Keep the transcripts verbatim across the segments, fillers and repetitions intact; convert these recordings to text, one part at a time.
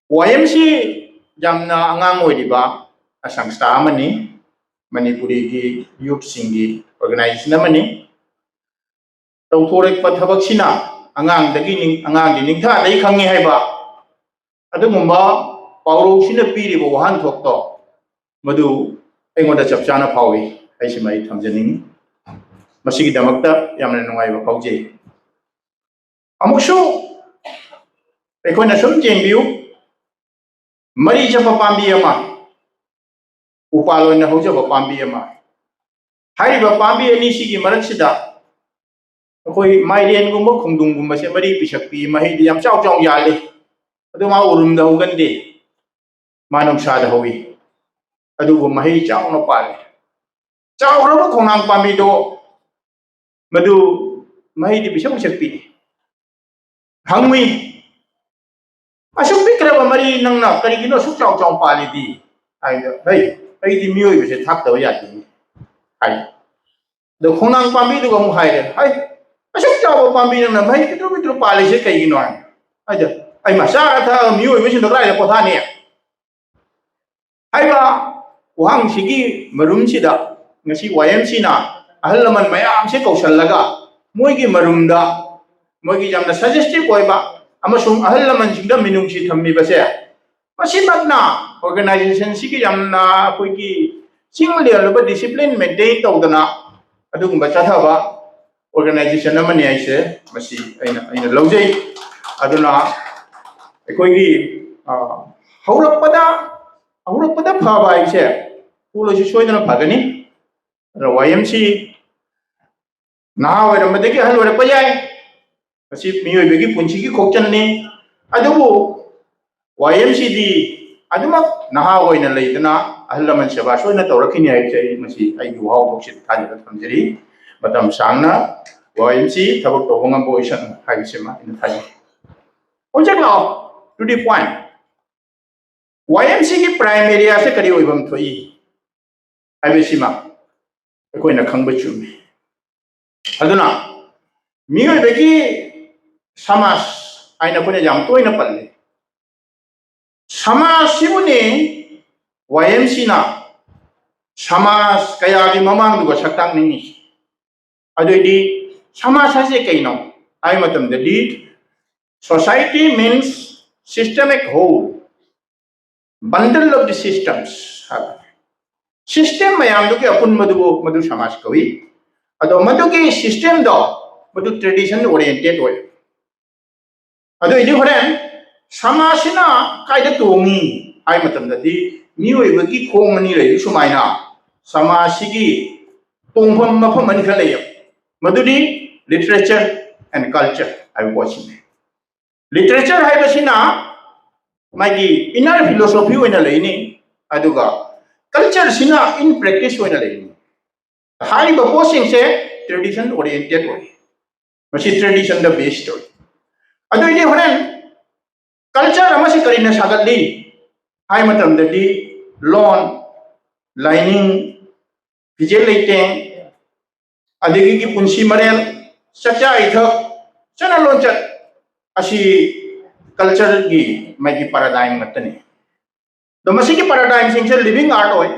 ꯋꯥꯏ M C ꯌꯥꯝꯅ ꯑꯉꯥꯡ ꯑꯣꯏꯔꯤꯕ ꯁꯪꯁꯊꯥ ꯑꯃꯅꯤ, ꯃꯅꯤꯄꯨꯔꯤꯒꯤ ꯌꯨꯠꯁꯤꯡꯒꯤ ꯑꯣꯔꯒꯅꯥꯏꯖꯦꯁꯟ ꯑꯃꯅꯤ꯫ ꯇꯧꯊꯣꯔꯛꯄ ꯊꯕꯛꯁꯤꯅ ꯑꯉꯥꯡꯗꯒꯤ ꯅꯤꯡ-, ꯑꯉꯥꯡꯒꯤ ꯅꯤꯡꯊꯥꯗꯒꯤ ꯈꯪꯉꯤ ꯍꯥꯏꯕ ꯑꯗꯨꯒꯨꯝꯕ ꯄꯥꯎꯔꯧꯁꯤꯅ ꯄꯤꯔꯤꯕ ꯋꯥꯍꯟꯊꯣꯛꯇꯣ ꯃꯗꯨ ꯑꯩꯉꯣꯟꯗ ꯆꯞ ꯆꯥꯅ ꯐꯥꯎꯏ ꯍꯥꯏꯁꯤꯃ ꯑꯩ ꯊꯝꯖꯅꯤꯡꯉꯤ꯫ ꯃꯁꯤꯒꯤꯗꯃꯛꯇ ꯌꯥꯝꯅ ꯅꯨꯡꯉꯥꯏꯕ ꯐꯥꯎꯖꯩ꯫ ꯑꯃꯨꯛꯁꯨ ꯑꯩꯈꯣꯏꯅ ꯁꯨꯝ ꯌꯦꯡꯕꯤꯌꯨ, ꯃꯔꯤ ꯆꯠꯄ ꯄꯥꯝꯕꯤ ꯑꯃ, ꯎꯄꯥꯜ ꯑꯣꯏꯅ ꯍꯧꯖꯕ ꯄꯥꯝꯕꯤ ꯑꯃ, ꯍꯥꯏꯔꯤꯕ ꯄꯥꯝꯕꯤ ꯑꯅꯤꯁꯤꯒꯤ ꯃꯔꯛꯁꯤꯗ ꯑꯩꯈꯣꯏ ꯃꯥꯏꯔꯦꯟꯒꯨꯝꯕ ꯈꯣꯡꯗ꯭ꯔꯨꯝꯒꯨꯝꯕꯁꯦ ꯃꯔꯤ ꯄꯤꯁꯛ ꯄꯤ, ꯃꯍꯩꯗꯤ ꯌꯥꯝ ꯆꯥꯎ ꯆꯥꯎ ꯌꯥꯜꯂꯤ꯫ ꯑꯗꯨ ꯃꯥ ꯎꯔꯨꯝꯗ ꯍꯧꯒꯟꯗꯦ, ꯃꯥ ꯅꯨꯡꯁꯥꯗ ꯍꯧꯏ꯫ ꯑꯗꯨꯕꯨ ꯃꯍꯩ ꯆꯥꯎꯅ ꯄꯥꯜꯂꯤ꯫ ꯆꯥꯎꯈ꯭ꯔꯕ ꯈꯣꯡꯅꯥꯡ ꯄꯥꯝꯕꯤꯗꯣ ꯃꯗꯨ ꯃꯍꯩꯗꯤ ꯄꯤꯁꯛ ꯄꯤꯁꯛ ꯄꯤꯛꯏ꯫ ꯍꯪꯉꯨꯏ, "ꯑꯁꯨꯛ ꯄꯤꯛꯈ꯭ꯔꯕ ꯃꯔꯤ ꯅꯪꯅ ꯀꯔꯤꯒꯤꯅꯣ ꯑꯁꯨꯛ ꯆꯥꯎ ꯆꯥꯎ ꯄꯥꯜꯂꯤꯗꯤ?" ꯍꯥꯏꯗ, "ꯍꯩ, ꯑꯩꯗꯤ ꯃꯤꯑꯣꯏꯕꯁꯦ ꯊꯥꯛꯇꯕ ꯌꯥꯗꯦ" ꯍꯥꯏ꯫ ꯑꯗꯣ ꯈꯣꯡꯅꯥꯡ ꯄꯥꯝꯕꯤꯗꯨꯒ ꯑꯃꯨꯛ ꯍꯥꯏꯔꯦ, "ꯍꯩ, ꯑꯁꯨꯛ ꯆꯥꯎꯕ ꯄꯥꯝꯕꯤ ꯅꯪꯅ ꯃꯍꯩ ꯄꯤꯛꯇ꯭ꯔꯨ ꯄꯤꯛꯇ꯭ꯔꯨ ꯄꯥꯜꯂꯤꯁꯦ ꯀꯩꯒꯤꯅꯣ?" ꯍꯥꯏ꯫ ꯑꯗ, "ꯑꯩ ꯃꯆꯥ ꯊꯛꯑꯒ ꯃꯤꯑꯣꯏꯕꯁꯤꯡꯗꯣ ꯀꯗꯥꯏꯗ ꯄꯣꯊꯥꯅꯤ?" ꯍꯥꯏꯕ ꯋꯥꯍꯪꯁꯤꯒꯤ ꯃꯔꯨꯝꯁꯤꯗ ꯉꯁꯤ ꯋꯥꯏ ꯑꯦꯝ ꯁꯤꯅ ꯑꯍꯜ ꯂꯃꯟ ꯃꯌꯥꯝꯁꯦ ꯀꯧꯁꯜꯂꯒ ꯃꯣꯏꯒꯤ ꯃꯔꯨꯝꯗ ꯃꯣꯏꯒꯤ ꯌꯥꯝꯅ ꯁꯖꯦꯁꯇꯤꯚ ꯑꯣꯏꯕ ꯑꯃꯁꯨꯡ ꯑꯍꯜ ꯂꯃꯟꯁꯤꯡꯗ ꯃꯤꯅꯨꯡꯁꯤ ꯊꯝꯃꯤꯕꯁꯦ, ꯃꯁꯤꯃꯛꯅ ꯑꯣꯔꯒꯅꯥꯏꯖꯦꯁꯟꯁꯤꯒꯤ ꯌꯥꯝꯅ ꯑꯩꯈꯣꯏꯒꯤ ꯆꯤꯡ ꯂꯦꯜꯂꯕ ꯗꯤꯁꯤꯄ꯭ꯂꯤꯟ ꯃꯦꯟꯇꯦꯟ ꯇꯧꯗꯅ ꯑꯗꯨꯒꯨꯝꯕ ꯆꯠꯊꯕ ꯑꯣꯔꯒꯅꯥꯏꯖꯦꯁꯟ ꯑꯃꯅꯤ ꯍꯥꯏꯁꯦ ꯃꯁꯤ ꯑꯩꯅ, ꯑꯩꯅ ꯂꯧꯖꯩ꯫ ꯑꯗꯨꯅ ꯑꯩꯈꯣꯏꯒꯤ, ꯑ, ꯍꯧꯔꯛꯄꯗ, ꯍꯧꯔꯛꯄꯗ ꯐꯕ ꯍꯥꯏꯁꯦ ꯀꯣꯂꯦꯖꯁꯨ ꯁꯣꯏꯗꯅ ꯐꯒꯅꯤ꯫ ꯑꯗꯨꯅ ꯋꯥꯏ ꯑꯦꯝ ꯁꯤ ꯅꯍꯥ ꯑꯣꯏꯔꯝꯕꯗꯒꯤ ꯑꯍꯜ ꯑꯣꯏꯔꯛꯄ ꯌꯥꯏ, ꯃꯁꯤ ꯃꯤꯑꯣꯏꯕꯒꯤ ꯄꯨꯟꯁꯤꯒꯤ ꯈꯣꯡꯆꯠꯅꯤ꯫ ꯑꯗꯨꯕꯨ ꯋꯥꯏ ꯑꯦꯝ ꯁꯤꯗꯤ ꯑꯗꯨꯃꯛ ꯅꯍꯥ ꯑꯣꯏꯅ ꯂꯩꯗꯅ ꯑꯍꯜ ꯂꯃꯟ ꯁꯦꯕꯥ ꯁꯣꯏꯅ ꯇꯧꯔꯛꯈꯤꯅꯤ ꯍꯥꯏꯕꯁꯦ ꯑꯩ ꯃꯁꯤ ꯑꯩꯒꯤ ꯋꯥꯍꯧꯗꯣꯛꯁꯤꯗ ꯊꯥꯖꯕ ꯊꯝꯖꯔꯤ꯫ ꯃꯇꯝ ꯁꯥꯡꯅ ꯋꯥꯏ ꯑꯦꯝ ꯁꯤ ꯊꯕꯛ ꯇꯧꯕ ꯉꯝꯕ ꯑꯣꯏꯁꯅꯨ ꯍꯥꯏꯕꯁꯤꯃ ꯑꯩꯅ ꯊꯥꯖꯩ꯫ ꯍꯧꯖꯤꯛ ꯂꯥꯛꯑꯣ, to the point꯫ Y M ꯁꯤꯒꯤ ꯄ꯭ꯔꯥꯏꯝ ꯑꯦꯔꯤꯌꯥꯁꯦ ꯀꯔꯤ ꯑꯣꯏꯐꯝ ꯊꯣꯛꯏ ꯍꯥꯏꯕꯁꯤꯃ ꯑꯩꯈꯣꯏꯅ ꯈꯪꯕ ꯆꯨꯝꯃꯤ꯫ ꯑꯗꯨꯅ ꯃꯤꯑꯣꯏꯕꯒꯤ ꯁꯃꯥꯖ ꯍꯥꯏꯅ ꯑꯩꯈꯣꯏꯅ ꯌꯥꯝ ꯇꯣꯏꯅ ꯄꯜꯂꯤ꯫ ꯁꯃꯥꯖꯁꯤꯕꯨꯅꯦ ꯋꯥꯏ ꯑꯦꯝ ꯁꯤꯅ ꯁꯃꯥꯖ ꯀꯌꯥꯒꯤ ꯃꯃꯥꯡꯗꯨꯒ ꯁꯛꯇꯥꯛꯅꯤꯡꯉꯤ꯫ ꯑꯗꯨꯑꯣꯏꯗꯤ ꯁꯃꯥꯖ ꯍꯥꯏꯁꯦ ꯀꯩꯅꯣ ꯍꯥꯏ ꯃꯇꯝꯗꯗꯤ, society means systemic whole, bundle of the systems ꯍꯥꯏꯕ꯫ ꯁꯤꯁꯇꯦꯝ ꯃꯌꯥꯝꯗꯨꯒꯤ ꯑꯄꯨꯟꯕꯗꯨꯕꯨ ꯃꯗꯨ ꯁꯃꯥꯖ ꯀꯧꯏ꯫ ꯑꯗꯣ ꯃꯗꯨꯒꯤ ꯁꯤꯁꯇꯦꯝꯗꯣ ꯃꯗꯨ ꯇ꯭ꯔꯦꯗꯤꯁꯟ ꯑꯣꯔꯤꯌꯦꯟꯇꯦꯠ ꯑꯣꯏ꯫ ꯑꯗꯨꯏꯗꯤ ꯍꯣꯔꯦꯟ ꯁꯃꯥꯖꯁꯤꯅ ꯀꯥꯏꯗ ꯇꯣꯡꯉꯤ ꯍꯥꯏ ꯃꯇꯝꯗꯗꯤ, ꯃꯤꯑꯣꯏꯕꯒꯤ ꯈꯣꯡ ꯑꯅꯤ ꯂꯩꯔꯤ ꯁꯨꯃꯥꯏꯅ ꯁꯃꯥꯖꯁꯤꯒꯤ ꯇꯣꯡꯐꯝ ꯃꯐꯝ ꯑꯅꯤ ꯈꯔ ꯂꯩꯌꯦꯕ꯫ ꯃꯗꯨꯗꯤ literature and culture ꯍꯥꯏꯕ ꯄꯣꯠꯁꯤꯅꯤ꯫ ꯂꯤꯇꯔꯦꯆꯔ ꯍꯥꯏꯕꯁꯤꯅ ꯃꯥꯒꯤ ꯏꯟꯅꯔ ꯐꯤꯂꯣꯁꯣꯐꯤ ꯑꯣꯏꯅ ꯂꯩꯅꯤ, ꯑꯗꯨꯒ ꯀꯜꯆꯔꯁꯤꯅ ꯏꯟ ꯄ꯭ꯔꯦꯛꯇꯤꯁ ꯑꯣꯏꯅ ꯂꯩꯅꯤ꯫ ꯍꯥꯏꯔꯤꯕ ꯄꯣꯠꯁꯤꯡꯁꯦ ꯇ꯭ꯔꯦꯗꯤꯁꯟ ꯑꯣꯔꯤꯌꯦꯟꯇꯦꯠ ꯑꯣꯏ, ꯃꯁꯤ ꯇ꯭ꯔꯦꯗꯤꯁꯟꯗ ꯕꯦꯁ ꯑꯣꯏ꯫ ꯑꯗꯨꯏꯗꯤ ꯍꯣꯔꯦꯟ ꯀꯜꯆꯔ ꯑꯃꯁꯤ ꯀꯔꯤꯅ ꯁꯥꯒꯠꯂꯤ ꯍꯥꯏ ꯃꯇꯝꯗꯗꯤ, ꯂꯣꯟ, ꯂꯥꯏꯅꯤꯡ, ꯐꯤꯖꯦꯠ ꯂꯩꯇꯦꯡ, ꯑꯗꯒꯤ ꯄꯨꯟꯁꯤ ꯃꯔꯦꯜ, ꯆꯥꯛꯆꯥ ꯏꯊꯛ, ꯆꯠꯅ ꯂꯣꯟꯆꯠ ꯑꯁꯤ ꯀꯜꯆꯔꯒꯤ ꯃꯥꯒꯤ ꯄꯦꯔꯥꯗꯥꯏꯝ ꯉꯥꯛꯇꯅꯤ꯫ ꯑꯗꯣ ꯃꯁꯤꯒꯤ ꯄꯦꯔꯥꯗꯥꯏꯝꯁꯤꯡꯁꯦ ꯂꯤꯚꯤꯡ ꯑꯥꯔꯠ ꯑꯣꯏ,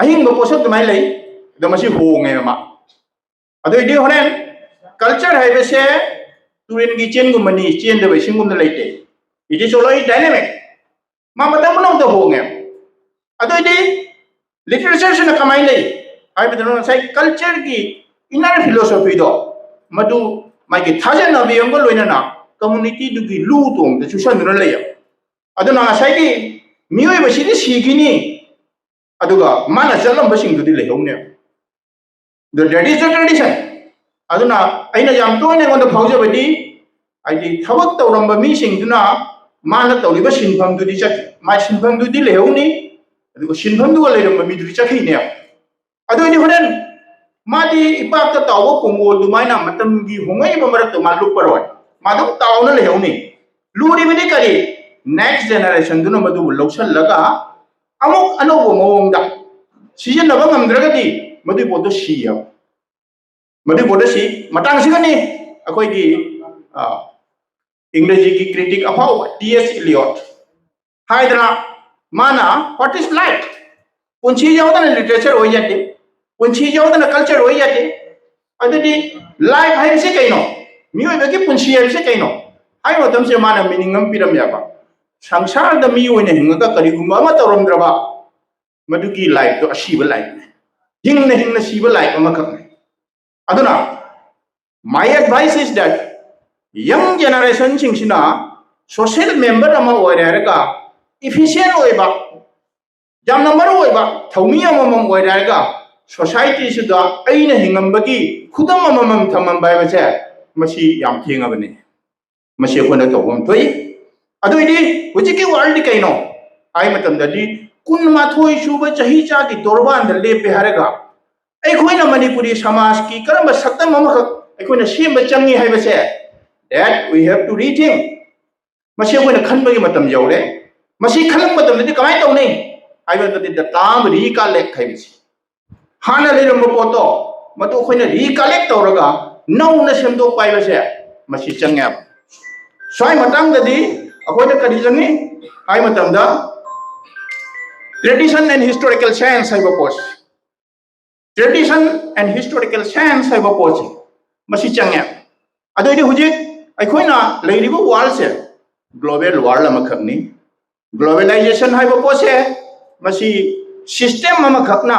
ꯑꯍꯤꯡꯕ ꯄꯣꯠꯁꯛ ꯑꯗꯨꯃꯥꯏꯅ ꯂꯩ꯫ ꯑꯗꯣ ꯃꯁꯤ ꯍꯣꯡꯉꯦꯕ ꯃꯥ꯫ ꯑꯗꯨꯏꯗꯤ ꯍꯣꯔꯦꯟ ꯀꯜꯆꯔ ꯍꯥꯏꯕꯁꯦ ꯇꯨꯔꯦꯟꯒꯤ ꯆꯦꯟꯒꯨꯝꯕꯅꯤ, ꯆꯦꯟꯗꯕ ꯏꯁꯤꯡꯒꯨꯝꯅ ꯂꯩꯇꯦ꯫ It is always dynamic. ꯃꯥ ꯃꯇꯝ ꯄꯨꯝꯅꯃꯛꯇ ꯍꯣꯡꯉꯦ꯫ ꯑꯗꯨꯏꯗꯤ ꯂꯤꯇꯔꯦꯆꯔꯁꯤꯅ ꯀꯃꯥꯏꯅ ꯂꯩ ꯍꯥꯏꯕꯗꯨꯅ, ꯉꯁꯥꯏ ꯀꯜꯆꯔꯒꯤ ꯏꯟꯅꯔ ꯐꯤꯂꯣꯁꯣꯐꯤꯗꯣ ꯃꯗꯨ ꯃꯥꯒꯤ ꯊꯥꯖꯅꯕꯤ ꯑꯃꯒ ꯂꯣꯏꯅꯅ ꯀꯝꯃꯨꯅꯤꯇꯤꯗꯨꯒꯤ ꯂꯨ ꯇꯣꯡꯗ ꯆꯨꯁꯟꯗꯨꯅ ꯂꯩꯌꯦꯕ꯫ ꯑꯗꯨꯅ ꯉꯁꯥꯏꯒꯤ ꯃꯤꯑꯣꯏꯕꯁꯤꯗꯤ ꯁꯤꯈꯤꯅꯤ, ꯑꯗꯨꯒ ꯃꯥꯅ ꯆꯠꯂꯝꯕꯁꯤꯡꯗꯨꯗꯤ ꯂꯩꯍꯧꯅꯦꯕ꯫ The, that is the tradition. ꯑꯗꯨꯅ ꯑꯩꯅ ꯌꯥꯝ ꯇꯣꯏꯅ ꯑꯩꯉꯣꯟꯗ ꯐꯥꯎꯖꯕꯗꯤ, ꯍꯥꯏꯗꯤ ꯊꯕꯛ ꯇꯧꯔꯝꯕ ꯃꯤꯁꯤꯡꯗꯨꯅ ꯃꯥꯅ ꯇꯧꯔꯤꯕ ꯁꯤꯟꯐꯝꯗꯨꯗꯤ ꯆꯠ-, ꯃꯥꯏ ꯁꯤꯟꯐꯝꯗꯨꯗꯤ ꯂꯩꯍꯧꯅꯤ, ꯑꯗꯨꯒ ꯁꯤꯟꯐꯝꯗꯨꯒ ꯂꯩꯔꯝꯕ ꯃꯤꯗꯨꯗꯤ ꯆꯠꯈꯤꯅꯦꯕ꯫ ꯑꯗꯨ ꯑꯣꯏꯗꯤ ꯍꯣꯔꯦꯟ ꯃꯥꯗꯤ ꯏꯄꯥꯛꯇ ꯇꯥꯎꯕ ꯀꯣꯡꯒꯣꯜ ꯑꯗꯨꯃꯥꯏꯅ ꯃꯇꯝꯒꯤ ꯍꯣꯡꯂꯛꯏꯕ ꯃꯔꯛꯇ ꯃꯥ ꯂꯨꯞꯄꯔꯣꯏ, ꯃꯥ ꯑꯗꯨꯝ ꯇꯥꯎꯅ ꯂꯩꯍꯧꯅꯤ꯫ ꯂꯨꯔꯤꯕꯗꯤ ꯀꯔꯤ? ꯅꯦꯛꯁ ꯖꯦꯅꯦꯔꯦꯁꯟꯗꯨꯅ ꯃꯗꯨꯕꯨ ꯂꯧꯁꯤꯜꯂꯒ ꯑꯃꯨꯛ ꯑꯅꯧꯕ ꯃꯑꯣꯡꯗ ꯁꯤꯖꯤꯟꯅꯕ ꯉꯝꯗ꯭ꯔꯒꯗꯤ ꯃꯗꯨꯒꯤ ꯄꯣꯠꯇꯣ ꯁꯤꯌꯦꯕ꯫ ꯃꯗꯨꯒꯤ ꯄꯣꯠꯇꯣ ꯁꯤ꯫ ꯃꯇꯥꯡꯁꯤꯒꯅꯤ ꯑꯩꯈꯣꯏꯒꯤ, ꯑ, ꯏꯪꯒ꯭ꯔꯦꯖꯤꯒꯤ ꯀ꯭ꯔꯤꯇꯤꯛ ꯑꯐꯥꯎꯕ ꯇꯤ ꯑꯦꯁ ꯏꯂꯤꯌꯣꯠ ꯍꯥꯏꯗꯅ, ꯃꯥꯅ "What is life? ꯄꯨꯟꯁꯤ ꯌꯥꯎꯗꯅ ꯂꯤꯇꯔꯦꯆꯔ ꯑꯣꯏ ꯌꯥꯗꯦ, ꯄꯨꯟꯁꯤ ꯌꯥꯎꯗꯅ ꯀꯜꯆꯔ ꯑꯣꯏ ꯌꯥꯗꯦ, ꯑꯗꯨꯗꯤ ꯂꯥꯏꯐ ꯍꯥꯏꯕꯁꯤ ꯀꯩꯅꯣ? ꯃꯤꯑꯣꯏꯕꯒꯤ ꯄꯨꯟꯁꯤ ꯍꯥꯏꯕꯁꯤ ꯀꯩꯅꯣ?" ꯍꯥꯏꯕ ꯃꯇꯝꯁꯤꯗ ꯃꯥꯅ ꯃꯤꯅꯤꯡ ꯑꯃ ꯄꯤꯔꯝꯃꯦꯕ꯫ "ꯁꯪꯁꯥꯔꯗ ꯃꯤ ꯑꯣꯏꯅ ꯍꯤꯡꯉꯒ ꯀꯔꯤꯒꯨꯝꯕ ꯑꯃ ꯇꯧꯔꯝꯗ꯭ꯔꯕ, ꯃꯗꯨꯒꯤ ꯂꯥꯏꯐꯇꯣ ꯑꯁꯤꯕ ꯂꯥꯏꯐꯅꯤ, ꯍꯤꯡꯅ ꯍꯤꯡꯅ ꯁꯤꯕ ꯂꯥꯏꯐ ꯑꯃꯈꯛꯅꯤ꯫ ꯑꯗꯨꯅ my advice is that young generationꯁꯤꯡꯁꯤꯅ ꯁꯣꯁꯤꯌꯦꯜ ꯃꯦꯝꯕꯔ ꯑꯃ ꯑꯣꯏꯔꯦ ꯍꯥꯏꯔꯒ ꯏꯐꯤꯁꯤꯌꯦꯟ ꯑꯣꯏꯕ, ꯌꯥꯝꯅ ꯃꯔꯨ ꯑꯣꯏꯕ ꯊꯧꯃꯤ ꯑꯃꯃꯝ ꯑꯣꯏꯔꯦ ꯍꯥꯏꯔꯒ ꯁꯣꯁꯥꯏꯇꯤꯁꯤꯗ ꯑꯩꯅ ꯍꯤꯡꯉꯝꯕꯒꯤ ꯈꯨꯗꯝ ꯑꯃꯃꯝ ꯊꯝꯃꯝꯕ ꯍꯥꯏꯕꯁꯦ ꯃꯁꯤ ꯌꯥꯝ ꯊꯦꯡꯉꯕꯅꯤ꯫ ꯃꯁꯤ ꯑꯩꯈꯣꯏꯅ ꯇꯧꯕ ꯑꯃ ꯊꯣꯛꯏ꯫ ꯑꯗꯨꯏꯗꯤ ꯍꯧꯖꯤꯛꯀꯤ ꯋꯥꯔꯜꯗꯤ ꯀꯩꯅꯣ ꯍꯥꯏ ꯃꯇꯝꯗꯗꯤ ꯀꯨꯟꯃꯥꯊꯣꯏ ꯁꯨꯕ ꯆꯍꯤ ꯆꯥꯒꯤ ꯇꯣꯔꯕꯥꯟꯗ ꯂꯦꯞꯄꯦ ꯍꯥꯏꯔꯒ ꯑꯩꯈꯣꯏꯅ ꯃꯅꯤꯄꯨꯔꯤ ꯁꯃꯥꯖꯀꯤ ꯀꯔꯝꯕ ꯁꯛꯇꯝ ꯑꯃꯈꯛ ꯑꯩꯈꯣꯏꯅ ꯁꯦꯝꯕ ꯆꯪꯉꯤ ꯍꯥꯏꯕꯁꯦ, that we have to rethink꯫ ꯃꯁꯤ ꯑꯩꯈꯣꯏꯅ ꯈꯟꯕꯒꯤ ꯃꯇꯝ ꯌꯧꯔꯦ꯫ ꯃꯁꯤ ꯈꯜꯂꯛꯄ ꯃꯇꯝꯗꯗꯤ ꯀꯃꯥꯏꯅ ꯇꯧꯅꯤ ꯍꯥꯏꯕ ꯃꯇꯝꯗꯗꯤ data ꯑꯃ recollect ꯍꯥꯏꯕꯁꯤ, ꯍꯥꯟꯅ ꯂꯩꯔꯝꯕ ꯄꯣꯠꯇꯣ ꯃꯗꯨ ꯑꯩꯈꯣꯏꯅ recollect ꯇꯧꯔꯒ ꯅꯧꯅ ꯁꯦꯝꯗꯣꯛꯄ ꯍꯥꯏꯕꯁꯦ ꯃꯁꯤ ꯆꯪꯉꯦꯕ꯫ ꯁ꯭ꯋꯥꯏ ꯃꯇꯥꯡꯗꯗꯤ ꯑꯩꯈꯣꯏꯅ ꯀꯔꯤ ꯆꯪꯉꯤ ꯍꯥꯏ ꯃꯇꯝꯗ tradition and historical science ꯍꯥꯏꯕ ꯄꯣꯠꯁꯦ, tradition and historical science ꯍꯥꯏꯕ ꯄꯣꯠꯁꯦ ꯃꯁꯤ ꯆꯪꯉꯦ꯫ ꯑꯗꯨꯑꯣꯏꯗꯤ ꯍꯧꯖꯤꯛ ꯑꯩꯈꯣꯏꯅ ꯂꯩꯔꯤꯕ ꯋꯥꯔꯜꯁꯦ ꯒ꯭ꯂꯣꯕꯦꯜ ꯋꯥꯔꯜ ꯑꯃꯈꯛꯅꯤ꯫ ꯒ꯭ꯂꯣꯕꯦꯂꯥꯏꯖꯦꯁꯟ ꯍꯥꯏꯕ ꯄꯣꯠꯁꯦ ꯃꯁꯤ ꯁꯤꯁꯇꯦꯝ ꯑꯃꯈꯛꯅ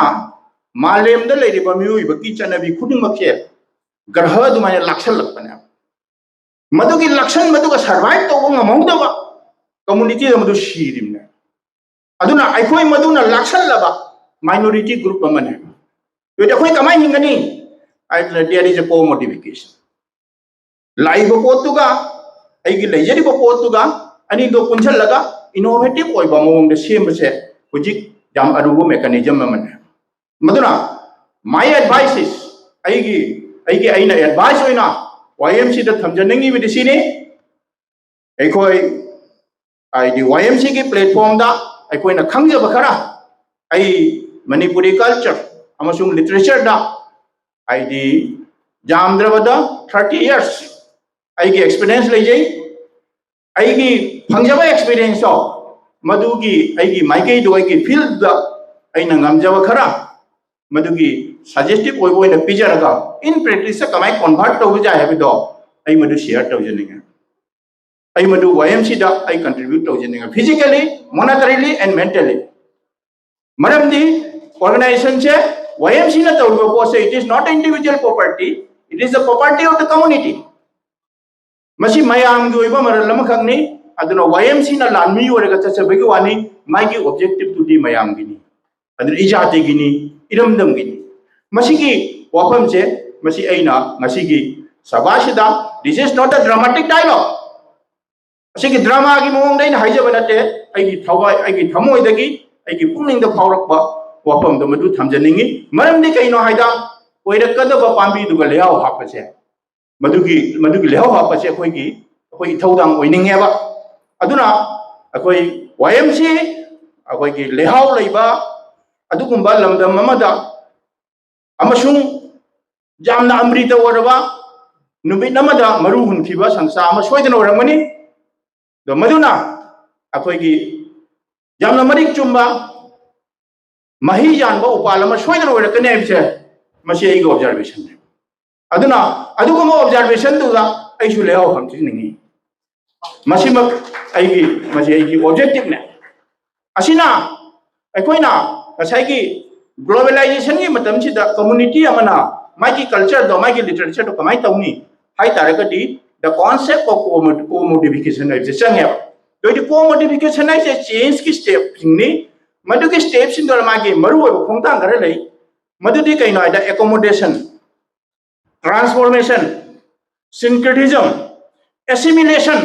ꯃꯥꯂꯦꯝꯗ ꯂꯩꯔꯤꯕ ꯃꯤꯑꯣꯏꯕꯒꯤ ꯆꯠꯅꯕꯤ ꯈꯨꯗꯤꯡꯃꯛꯁꯦ ꯒ꯭ꯔꯍ ꯑꯗꯨꯃꯥꯏꯅ ꯂꯥꯛꯁꯜꯂꯛꯄꯅꯦꯕ꯫ ꯃꯗꯨꯒꯤ ꯂꯥꯛꯁꯟꯕꯗꯨꯒ ꯁꯔꯚꯥꯏꯚ ꯇꯧꯕ ꯉꯝꯍꯧꯗꯕ ꯀꯝꯃꯨꯅꯤꯇꯤꯗ ꯃꯗꯨ ꯁꯤꯔꯤꯕꯅꯦ꯫ ꯑꯗꯨꯅ ꯑꯩꯈꯣꯏ ꯃꯗꯨꯅ ꯂꯥꯛꯁꯜꯂꯕ ꯃꯥꯏꯅꯣꯔꯤꯇꯤ ꯒ꯭ꯔꯨꯞ ꯑꯃꯅꯦ꯫ ꯑꯗꯨꯗꯤ ꯑꯩꯈꯣꯏ ꯀꯃꯥꯏꯅ ꯍꯤꯡꯒꯅꯤ ꯍꯥꯏꯗꯅ there is a co-modification꯫ ꯂꯥꯛꯏꯕ ꯄꯣꯠꯇꯨꯒ ꯑꯩꯒꯤ ꯂꯩꯖꯔꯤꯕ ꯄꯣꯠꯇꯨꯒ ꯑꯅꯤꯗꯣ ꯄꯨꯟꯁꯤꯜꯂꯒ ꯏꯅꯣꯚꯦꯇꯤꯚ ꯑꯣꯏꯕ ꯃꯑꯣꯡꯗ ꯁꯦꯝꯕꯁꯦ ꯍꯧꯖꯤꯛ ꯌꯥꯝ ꯑꯔꯨꯕ ꯃꯦꯀꯥꯅꯤꯖꯝ ꯑꯃꯅꯦ꯫ ꯃꯗꯨꯅ my advice is, ꯑꯩꯒꯤ ꯑꯩꯒꯤ ꯑꯩꯅ ꯑꯦꯗꯚꯥꯏꯁ ꯑꯣꯏꯅ ꯋꯥꯏ ꯑꯦꯝ ꯁꯤꯗ ꯊꯝꯖꯅꯤꯡꯉꯤꯕꯗꯤ ꯁꯤꯅꯤ꯫ ꯑꯩꯈꯣꯏ ꯍꯥꯏꯗꯤ ꯋꯥꯏ ꯑꯦꯝ ꯁꯤꯒꯤ ꯄ꯭ꯂꯦꯠꯐꯣꯝꯗ ꯑꯩꯈꯣꯏꯅ ꯈꯪꯖꯕ ꯈꯔ, ꯑꯩ ꯃꯅꯤꯄꯨꯔꯤ ꯀꯜꯆꯔ ꯑꯃꯁꯨꯡ ꯂꯤꯇꯔꯦꯆꯔꯗ ꯍꯥꯏꯗꯤ ꯌꯥꯝꯗ꯭ꯔꯕꯗ ꯊꯥꯔꯇꯤ ꯌꯔꯁ ꯑꯩꯒꯤ ꯑꯦꯛꯁꯄꯤꯔꯤꯌꯦꯟꯁ ꯂꯩꯖꯩ꯫ ꯑꯩꯒꯤ ꯐꯪꯖꯕ ꯑꯦꯛꯁꯄꯤꯔꯤꯌꯦꯟꯁꯇꯣ, ꯃꯗꯨꯒꯤ ꯑꯩꯒꯤ ꯃꯥꯏꯀꯩꯗꯣ, ꯑꯩꯒꯤ ꯐꯤꯜꯗ ꯑꯩꯅ ꯉꯝꯖꯕ ꯈꯔ ꯃꯗꯨꯒꯤ ꯁꯖꯦꯁꯇꯤꯞ ꯑꯣꯏꯕ ꯑꯣꯏꯅ ꯄꯤꯖꯔꯒ, ꯏꯟ ꯄ꯭ꯔꯦꯛꯇꯤꯁꯇ ꯀꯃꯥꯏꯅ ꯀꯣꯟꯚꯔꯠ ꯇꯧꯕ ꯌꯥꯏ ꯍꯥꯏꯕꯗꯣ ꯑꯩ ꯃꯗꯨ ꯁꯤꯌꯔ ꯇꯧꯖꯅꯤꯡꯉꯦ꯫ ꯑꯩ ꯃꯗꯨ ꯋꯥꯏ ꯑꯦꯝ ꯁꯤꯗ ꯑꯩ contribute ꯇꯧꯖꯅꯤꯡꯉꯦ, physically, monetarily and mentally꯫ ꯃꯔꯝꯗꯤ ꯑꯣꯔꯒꯅꯥꯏꯖꯦꯁꯟꯁꯦ, ꯋꯥꯏ ꯑꯦꯝ ꯁꯤꯅ ꯇꯧꯔꯤꯕ ꯄꯣꯠꯁꯦ, it is not individual property, it is the property of the community꯫ ꯃꯁꯤ ꯃꯌꯥꯝꯒꯤ ꯑꯣꯏꯕ ꯃꯔꯜ ꯑꯃꯈꯛꯅꯤ꯫ ꯑꯗꯨꯅ ꯋꯥꯏ ꯑꯦꯝ ꯁꯤꯅ ꯂꯥꯟꯃꯤ ꯑꯣꯏꯔꯒ ꯆꯠꯆꯕꯒꯤ ꯋꯥꯅꯤ, ꯃꯥꯒꯤ ꯑꯣꯕꯖꯦꯛꯇꯤꯞꯇꯨꯗꯤ ꯃꯌꯥꯝꯒꯤꯅꯤ, ꯑꯗꯨꯅ ꯏꯖꯥꯇꯤꯒꯤꯅꯤ, ꯏꯔꯝꯗꯝꯒꯤꯅꯤ꯫ ꯃꯁꯤꯒꯤ ꯋꯥꯐꯝꯁꯦ, ꯃꯁꯤ ꯑꯩꯅ ꯉꯁꯤꯒꯤ ꯁꯚꯥꯁꯤꯗ, this is not a dramatic dialogue꯫ ꯑꯁꯤꯒꯤ ꯗ꯭ꯔꯃꯥꯒꯤ ꯃꯑꯣꯡꯗ ꯑꯩꯅ ꯍꯥꯏꯖꯕ ꯅꯠꯇꯦ, ꯑꯩꯒꯤ ꯊꯋꯥꯏ, ꯑꯩꯒꯤ ꯊꯃꯣꯏꯗꯒꯤ, ꯑꯩꯒꯤ ꯄꯨꯛꯅꯤꯡꯗ ꯐꯥꯎꯔꯛꯄ ꯋꯥꯐꯝꯗꯣ ꯃꯗꯨ ꯊꯝꯖꯅꯤꯡꯉꯤ꯫ ꯃꯔꯝꯗꯤ ꯀꯩꯅꯣ ꯍꯥꯏꯗ, ꯑꯣꯏꯔꯛꯀꯗꯕ ꯄꯥꯝꯕꯤꯗꯨꯒ ꯂꯩꯍꯥꯎ ꯍꯥꯞꯄꯁꯦ, ꯃꯗꯨꯒꯤ, ꯃꯗꯨꯒꯤ ꯂꯩꯍꯥꯎ ꯍꯥꯞꯄꯁꯦ ꯑꯩꯈꯣꯏꯒꯤ, ꯑꯩꯈꯣꯏ ꯏꯊꯧꯗꯥꯡ ꯑꯣꯏꯅꯤꯡꯉꯦꯕ꯫ ꯑꯗꯨꯅ ꯑꯩꯈꯣꯏ ꯋꯥꯏ ꯑꯦꯝ ꯁꯤ ꯑꯩꯈꯣꯏꯒꯤ ꯂꯩꯍꯥꯎ ꯂꯩꯕ ꯑꯗꯨꯒꯨꯝꯕ ꯂꯝꯗꯝ ꯑꯃꯗ, ꯑꯃꯁꯨꯡ ꯌꯥꯝꯅ ꯑꯃ꯭ꯔꯤꯇ ꯑꯣꯏꯔꯕ, ꯅꯨꯃꯤꯠ ꯑꯃꯗ ꯃꯔꯨ ꯍꯨꯟꯈꯤꯕ ꯁꯪꯁꯥ ꯑꯃ ꯁꯣꯏꯗꯅ ꯑꯣꯏꯔꯝꯒꯅꯤ꯫ ꯑꯗꯣ ꯃꯗꯨꯅ ꯑꯩꯈꯣꯏꯒꯤ ꯌꯥꯝꯅ ꯃꯔꯤꯛ ꯆꯨꯝꯕ, ꯃꯍꯩ ꯌꯥꯟꯕ ꯎꯄꯥꯜ ꯑꯃ ꯁꯣꯏꯗꯅ ꯑꯣꯏꯔꯛꯀꯅꯤ ꯍꯥꯏꯕꯁꯦ, ꯃꯁꯤ ꯑꯩꯒꯤ ꯑꯣꯕꯖꯥꯔꯕꯦꯁꯟꯅꯤ꯫ ꯑꯗꯨꯅ ꯑꯗꯨꯒꯨꯝꯕ ꯑꯣꯕꯖꯥꯔꯕꯦꯁꯟꯗꯨꯗ ꯑꯩꯁꯨ ꯂꯩꯍꯥꯎ ꯍꯟꯖꯅꯤꯡꯉꯤ꯫ ꯃꯁꯤꯃꯛ ꯑꯩꯒꯤ, ꯃꯁꯤ ꯑꯩꯒꯤ ꯑꯣꯕꯖꯦꯛꯇꯤꯞꯅꯦ꯫ ꯑꯁꯤꯅ ꯑꯩꯈꯣꯏꯅ ꯉꯁꯥꯏꯒꯤ ꯒ꯭ꯂꯣꯕꯦꯂꯥꯏꯖꯦꯁꯟꯒꯤ ꯃꯇꯝꯁꯤꯗ ꯀꯝꯃꯨꯅꯤꯇꯤ ꯑꯃꯅ ꯃꯥꯒꯤ ꯀꯜꯆꯔꯗꯣ, ꯃꯥꯒꯤ ꯂꯤꯇꯔꯦꯆꯔꯗꯣ ꯀꯃꯥꯏꯅ ꯇꯧꯅꯤ ꯍꯥꯏ ꯇꯥꯔꯒꯗꯤ, the concept of commodification ꯍꯥꯏꯕꯁꯦ ꯆꯪꯉꯦꯕ꯫ ꯑꯗꯨ ꯑꯣꯏꯗꯤ ꯀꯣꯃꯣꯗꯤꯐꯤꯀꯦꯁꯟ ꯍꯥꯏꯁꯦ ꯆꯦꯟꯖꯀꯤ ꯁ꯭ꯇꯦꯞꯁꯤꯡꯅꯤ꯫ ꯃꯗꯨꯒꯤ ꯁ꯭ꯇꯦꯞꯁꯤꯡꯗꯨꯗ ꯃꯥꯒꯤ ꯃꯔꯨꯑꯣꯏꯕ ꯈꯣꯡꯊꯥꯡ ꯈꯔ ꯂꯩ꯫ ꯃꯗꯨꯗꯤ ꯀꯩꯅꯣ ꯍꯥꯏꯗ, ꯑꯦꯀꯣꯃꯣꯗꯦꯁꯟ, ꯇ꯭ꯔꯥꯟꯁꯐꯣꯔꯃꯦꯁꯟ, ꯁꯤꯟꯀ꯭ꯔꯤꯇꯤꯖꯝ, ꯑꯦꯁꯤꯃꯤꯂꯦꯁꯟ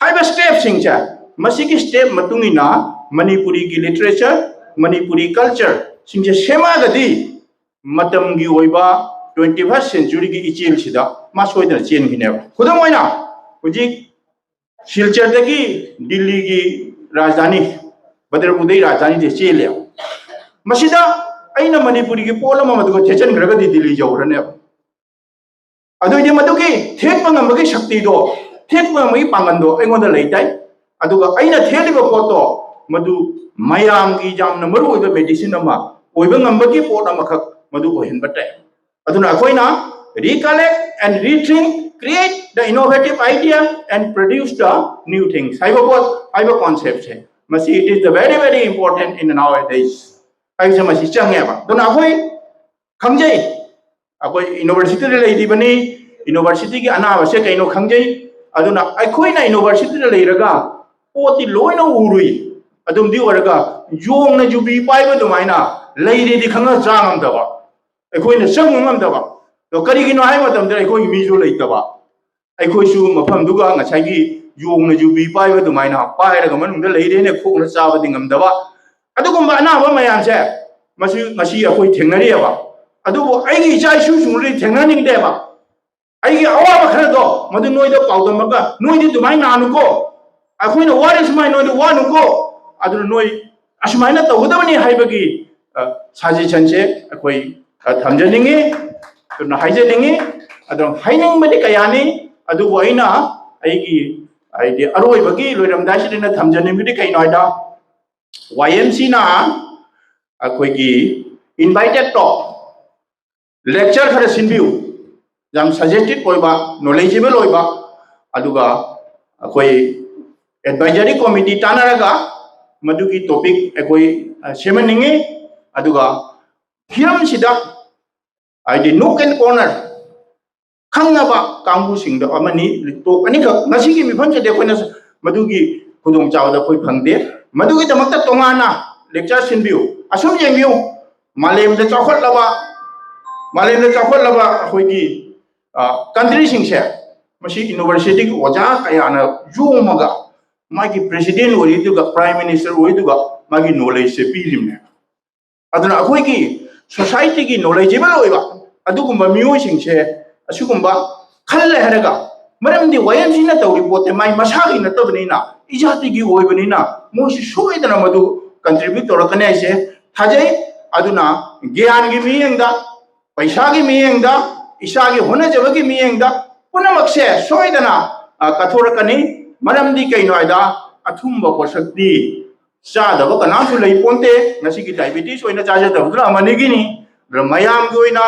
ꯍꯥꯏꯕ ꯁ꯭ꯇꯦꯞꯁꯤꯡꯁꯦ, ꯃꯁꯤꯒꯤ ꯁ꯭ꯇꯦꯞ ꯃꯇꯨꯡ ꯏꯟꯅ ꯃꯅꯤꯄꯨꯔꯤꯒꯤ ꯂꯤꯇꯔꯦꯆꯔ, ꯃꯅꯤꯄꯨꯔꯤ ꯀꯜꯆꯔꯁꯤꯡꯁꯦ ꯁꯦꯝꯃꯛꯑꯒꯗꯤ, ꯃꯇꯝꯒꯤ ꯑꯣꯏꯕ ꯇ꯭ꯋꯦꯟꯇꯤ ꯐꯥꯔꯁ ꯁꯦꯟꯆꯨꯔꯤꯒꯤ ꯏꯆꯦꯜꯁꯤꯗ ꯃꯥ ꯁꯣꯏꯗꯅ ꯆꯦꯟꯈꯤꯅꯦꯕ꯫ ꯈꯨꯗꯝ ꯑꯣꯏꯅ, ꯍꯧꯖꯤꯛ ꯁꯤꯜꯆꯔꯗꯒꯤ ꯗꯤꯜꯂꯤꯒꯤ ꯔꯥꯖꯙꯥꯅꯤ, ꯕꯗ꯭ꯔꯄꯨꯔꯗꯒꯤ ꯔꯥꯖꯙꯥꯅꯤꯁꯦ ꯆꯦꯜꯂꯦꯕ꯫ ꯃꯁꯤꯗ ꯑꯩꯅ ꯃꯅꯤꯄꯨꯔꯤꯒꯤ ꯄꯣꯠ ꯑꯃ ꯃꯗꯨꯒ ꯊꯦꯠꯆꯟꯈ꯭ꯔꯒꯗꯤ ꯗꯤꯜꯂꯤ ꯌꯧꯈ꯭ꯔꯅꯦꯕ꯫ ꯑꯗꯨꯏꯗꯤ ꯃꯗꯨꯒꯤ ꯊꯦꯠꯄ ꯉꯝꯕꯒꯤ ꯁꯛꯇꯤꯗꯣ ꯊꯦꯛꯄ ꯉꯝꯕꯒꯤ ꯄꯥꯡꯒꯜꯗꯣ ꯑꯩꯉꯣꯟꯗ ꯂꯩ ꯇꯥꯏ꯫ ꯑꯗꯨꯒ ꯑꯩꯅ ꯊꯦꯠꯂꯤꯕ ꯄꯣꯠꯇꯣ ꯃꯗꯨ ꯃꯌꯥꯝꯒꯤ ꯌꯥꯝꯅ ꯃꯔꯨ ꯑꯣꯏꯕ medicine ꯑꯃ ꯑꯣꯏꯕ ꯉꯝꯕꯒꯤ ꯄꯣꯠ ꯑꯃꯈꯛ ꯃꯗꯨ ꯑꯣꯏꯍꯟꯕ ꯇꯥꯏ꯫ ꯑꯗꯨꯅ ꯑꯩꯈꯣꯏꯅ recollect and rethink, create the innovative idea and produce the new things ꯍꯥꯏꯕ ꯄꯣꯠ, ꯍꯥꯏꯕ conceptꯁꯦ, ꯃꯁꯤ it is the very, very important in nowadays ꯍꯥꯏꯕꯁꯦ ꯃꯁꯤ ꯆꯪꯉꯦꯕ꯫ ꯑꯗꯨꯅ ꯑꯩꯈꯣꯏ ꯈꯪꯖꯩ, ꯑꯩꯈꯣꯏ universityꯗ ꯂꯩꯔꯤꯕꯅꯤ, universityꯒꯤ ꯑꯅꯥꯕꯁꯦ ꯀꯩꯅꯣ ꯈꯪꯖꯩ꯫ ꯑꯗꯨꯅ ꯑꯩꯈꯣꯏꯅ universityꯗ ꯂꯩꯔꯒ ꯄꯣꯠꯇꯤ ꯂꯣꯏꯅ ꯎꯔꯨꯏ, ꯑꯗꯨꯝꯗꯤ ꯑꯣꯏꯔꯒ ꯌꯣꯡꯅ ꯌꯨꯕꯤ ꯄꯥꯏꯕ ꯑꯗꯨꯃꯥꯏꯅ ꯂꯩꯔꯦꯗꯤ ꯈꯪꯉ ꯆꯥ ꯉꯝꯗꯕ, ꯑꯩꯈꯣꯏꯅ ꯆꯪꯕ ꯉꯝꯗꯕ꯫ ꯑꯗꯣ ꯀꯔꯤꯒꯤꯅꯣ ꯍꯥꯏꯕ ꯃꯇꯝꯗ ꯑꯩꯈꯣꯏꯒꯤ ꯃꯤꯁꯨ ꯂꯩꯇꯕ, ꯑꯩꯈꯣꯏꯁꯨ ꯃꯐꯝꯗꯨꯒ ꯉꯁꯥꯏꯒꯤ ꯌꯣꯡꯅ ꯌꯨꯕꯤ ꯄꯥꯏꯕ ꯑꯗꯨꯃꯥꯏꯅ ꯄꯥꯏꯔꯒ ꯃꯅꯨꯡꯗ ꯂꯩꯔꯦꯅ ꯈꯣꯛꯅ ꯆꯥꯕꯗꯤ ꯉꯝꯗꯕ꯫ ꯑꯗꯨꯒꯨꯝꯕ ꯑꯅꯥꯕ ꯃꯌꯥꯝꯁꯦ ꯃꯁꯤ ꯉꯁꯤ ꯑꯩꯈꯣꯏ ꯊꯦꯡꯅꯔꯤꯑꯕ꯫ ꯑꯗꯨꯕꯨ ꯑꯩꯒꯤ ꯏꯆꯥ ꯏꯁꯨꯁꯤꯡꯗꯨꯗꯤ ꯊꯦꯡꯅꯍꯟꯅꯤꯡꯗꯦꯕ꯫ ꯑꯩꯒꯤ ꯑꯋꯥꯕ ꯈꯔꯗꯣ ꯃꯗꯨ ꯅꯣꯏꯗ ꯄꯥꯎꯗꯝꯃꯒ, ꯅꯣꯏꯗꯤ ꯑꯗꯨꯃꯥꯏꯅ ꯅꯥꯅꯨꯀꯣ, ꯑꯩꯈꯣꯏꯅ ꯋꯥꯔꯤ ꯁꯨꯃꯥꯏꯅ ꯅꯣꯏꯗꯤ ꯋꯥꯅꯨꯀꯣ, ꯑꯗꯨꯅ ꯅꯣꯏ ꯑꯁꯨꯃꯥꯏꯅ ꯇꯧꯒꯗꯕꯅꯤ ꯍꯥꯏꯕꯒꯤ, ꯑ, suggestionꯁꯦ ꯑꯩꯈꯣꯏ, ꯑ, ꯊꯝꯖꯅꯤꯡꯉꯤ, ꯑꯗꯨꯅ ꯍꯥꯏꯖꯅꯤꯡꯉꯤ꯫ ꯑꯗꯣ ꯍꯥꯏꯅꯤꯡꯕꯗꯤ ꯀꯌꯥꯅꯤ, ꯑꯗꯨꯕꯨ ꯑꯩꯅ ꯑꯩꯒꯤ ꯍꯥꯏꯗꯤ ꯑꯔꯣꯏꯕꯒꯤ ꯂꯣꯏꯔꯝꯗꯥꯏꯁꯤꯗ ꯑꯩꯅ ꯊꯝꯖꯅꯤꯡꯕꯗꯤ ꯀꯩꯅꯣ ꯍꯥꯏꯗ, YMCꯅ ꯑꯩꯈꯣꯏꯒꯤ invited talk, lecture ꯈꯔ ꯁꯤꯟꯕꯤꯌꯨ, ꯌꯥꯝ suggestive ꯑꯣꯏꯕ, knowledgeable ꯑꯣꯏꯕ, ꯑꯗꯨꯒ ꯑꯩꯈꯣꯏ advisory committee ꯇꯥꯟꯅꯔꯒ ꯃꯗꯨꯒꯤ topic ꯑꯩꯈꯣꯏ, ꯑ, ꯁꯦꯝꯍꯟꯅꯤꯡꯉꯤ꯫ ꯑꯗꯨꯒ ꯍꯤꯔꯝꯁꯤꯗ ꯍꯥꯏꯗꯤ nook and corner ꯈꯪꯅꯕ ꯀꯥꯡꯕꯨꯁꯤꯡꯗ ꯑꯃꯅꯤ, talk ꯑꯅꯤꯈꯛ ꯉꯁꯤꯒꯤ ꯃꯤꯐꯝꯁꯤꯗꯤ ꯑꯩꯈꯣꯏꯅ ꯃꯗꯨꯒꯤ ꯈꯨꯗꯣꯡꯆꯥꯕꯗ ꯑꯩꯈꯣꯏ ꯐꯪꯗꯦ꯫ ꯃꯗꯨꯒꯤꯗꯃꯛꯇ ꯇꯣꯉꯥꯟꯅ lecture ꯁꯤꯟꯕꯤꯌꯨ꯫ ꯑꯁꯨꯝ ꯌꯦꯡꯕꯤꯌꯨ, ꯃꯥꯂꯦꯝꯗ ꯆꯥꯎꯈꯠꯂꯕ, ꯃꯥꯂꯦꯝꯗ ꯆꯥꯎꯈꯠꯂꯕ ꯑꯩꯈꯣꯏꯒꯤ, ꯑ, countryꯁꯤꯡꯁꯦ, ꯃꯁꯤ universityꯒꯤ ꯑꯣꯖꯥ ꯀꯌꯥꯅ ꯌꯣꯝꯃꯒ ꯃꯥꯒꯤ president ꯑꯣꯏꯔꯤꯗꯨꯒ prime minister ꯑꯣꯏꯔꯤꯗꯨꯒ ꯃꯥꯒꯤ knowledgeꯁꯦ ꯄꯤꯔꯤꯕꯅꯦ꯫ ꯑꯗꯨꯅ ꯑꯩꯈꯣꯏꯒꯤ societyꯒꯤ knowledgeable ꯑꯣꯏꯕ ꯑꯗꯨꯒꯨꯝꯕ ꯃꯤꯑꯣꯏꯁꯤꯡꯁꯦ ꯑꯁꯤꯒꯨꯝꯕ ꯈꯜꯂꯦ ꯍꯥꯏꯔꯒ, ꯃꯔꯝꯗꯤ YMCꯅ ꯇꯧꯔꯤ ꯄꯣꯠꯇꯤ ꯃꯥꯏ ꯃꯁꯥꯒꯤ ꯅꯠꯇꯕꯅꯤꯅ, ꯏꯖꯥꯇꯤꯒꯤ ꯑꯣꯏꯕꯅꯤꯅ, ꯃꯣꯏꯁꯤ ꯁꯣꯏꯗꯅ ꯃꯗꯨ contribute ꯇꯧꯔꯛꯀꯅꯤ ꯍꯥꯏꯁꯦ ꯊꯥꯖꯩ꯫ ꯑꯗꯨꯅ ꯒ꯭ꯌꯥꯟꯒꯤ ꯃꯤꯠꯌꯦꯡꯗ, ꯄꯩꯁꯥꯒꯤ ꯃꯤꯠꯌꯦꯡꯗ, ꯏꯁꯥꯒꯤ ꯍꯣꯠꯅꯖꯕꯒꯤ ꯃꯤꯠꯌꯦꯡꯗ ꯄꯨꯝꯅꯃꯛꯁꯦ ꯁꯣꯏꯗꯅ ꯀꯠꯊꯣꯔꯛꯀꯅꯤ꯫ ꯃꯔꯝꯗꯤ ꯀꯩꯅꯣ ꯍꯥꯏꯗ, ꯑꯊꯨꯝꯕ ꯄꯣꯠꯁꯛꯇꯤ ꯆꯥꯗꯕ ꯀꯅꯥꯁꯨ ꯂꯩ ꯄꯣꯟꯇꯦ꯫ ꯉꯁꯤꯒꯤ ꯗꯥꯏꯕꯤꯇꯤꯁ ꯑꯣꯏꯅ ꯆꯥꯖꯗꯕꯗꯨꯅ ꯑꯃꯅꯤꯒꯤꯅꯤ꯫ ꯑꯗꯨꯅ ꯃꯌꯥꯝꯒꯤ ꯑꯣꯏꯅ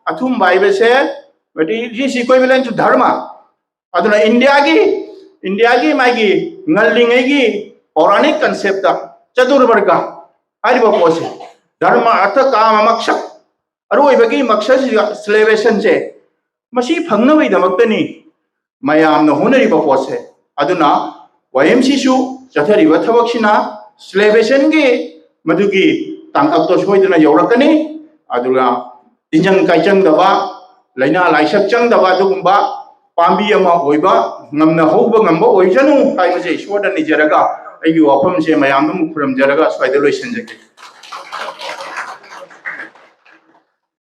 ꯑꯊꯨꯝꯕ ꯍꯥꯏꯕꯁꯦ, ꯃꯩꯇꯩ ꯏꯁꯤ ꯀꯣꯏꯕ ꯂꯦꯟꯁꯨ ꯙꯔꯃ꯫ ꯑꯗꯨꯅ ꯏꯟꯗꯤꯌꯥꯒꯤ ꯏꯟꯗꯤꯌꯥꯒꯤ ꯃꯥꯒꯤ ꯉꯜꯂꯤꯉꯩꯒꯤ ꯄꯧꯔꯥꯅꯤꯛ ꯀꯟꯁꯦꯞꯇ ꯆꯇꯨꯔꯕꯔꯒ ꯍꯥꯏꯔꯤꯕ ꯄꯣꯠꯁꯦ, ꯙꯔꯃ ꯑꯔꯊ ꯀꯥꯃ ꯃꯛꯁꯛ, ꯑꯔꯣꯏꯕꯒꯤ ꯃꯛꯁꯛꯁꯤꯗ ꯁꯦꯂꯦꯕ꯭ꯔꯦꯁꯟꯁꯦ, ꯃꯁꯤ ꯐꯪꯅꯕꯒꯤꯗꯃꯛꯇꯅꯤ ꯃꯌꯥꯝꯅ ꯍꯣꯠꯅꯔꯤꯕ ꯄꯣꯠꯁꯦ꯫ ꯑꯗꯨꯅ ꯋꯥꯏ ꯑꯦꯝ ꯁꯤꯁꯨ ꯆꯠꯊꯔꯤꯕ ꯊꯕꯛꯁꯤꯅ ꯁꯦꯂꯦꯕ꯭ꯔꯦꯁꯟꯒꯤ ꯃꯗꯨꯒꯤ ꯇꯥꯡꯀꯛꯇꯣ ꯁꯣꯏꯗꯅ ꯌꯧꯔꯛꯀꯅꯤ꯫ ꯑꯗꯨꯒ ꯇꯤꯟꯖꯪ ꯀꯥꯏꯆꯪꯗꯕ, ꯂꯥꯏꯅꯥ ꯂꯥꯏꯁꯛ ꯆꯪꯗꯕ ꯑꯗꯨꯒꯨꯝꯕ ꯄꯥꯝꯕꯤ ꯑꯃ ꯑꯣꯏꯕ ꯉꯝꯅ ꯍꯧꯕ ꯉꯝꯕ ꯑꯣꯏꯖꯅꯨ ꯍꯥꯏꯕꯁꯦ ꯏꯁꯣꯔꯗ ꯅꯤꯖꯔꯒ ꯑꯩꯒꯤ ꯋꯥꯐꯝꯁꯦ ꯃꯌꯥꯝꯗ ꯑꯃꯨꯛ ꯈꯨꯔꯨꯝꯖꯔꯒ ꯁ꯭ꯋꯥꯏꯗ ꯂꯣꯏꯁꯤꯟꯖꯒꯦ꯫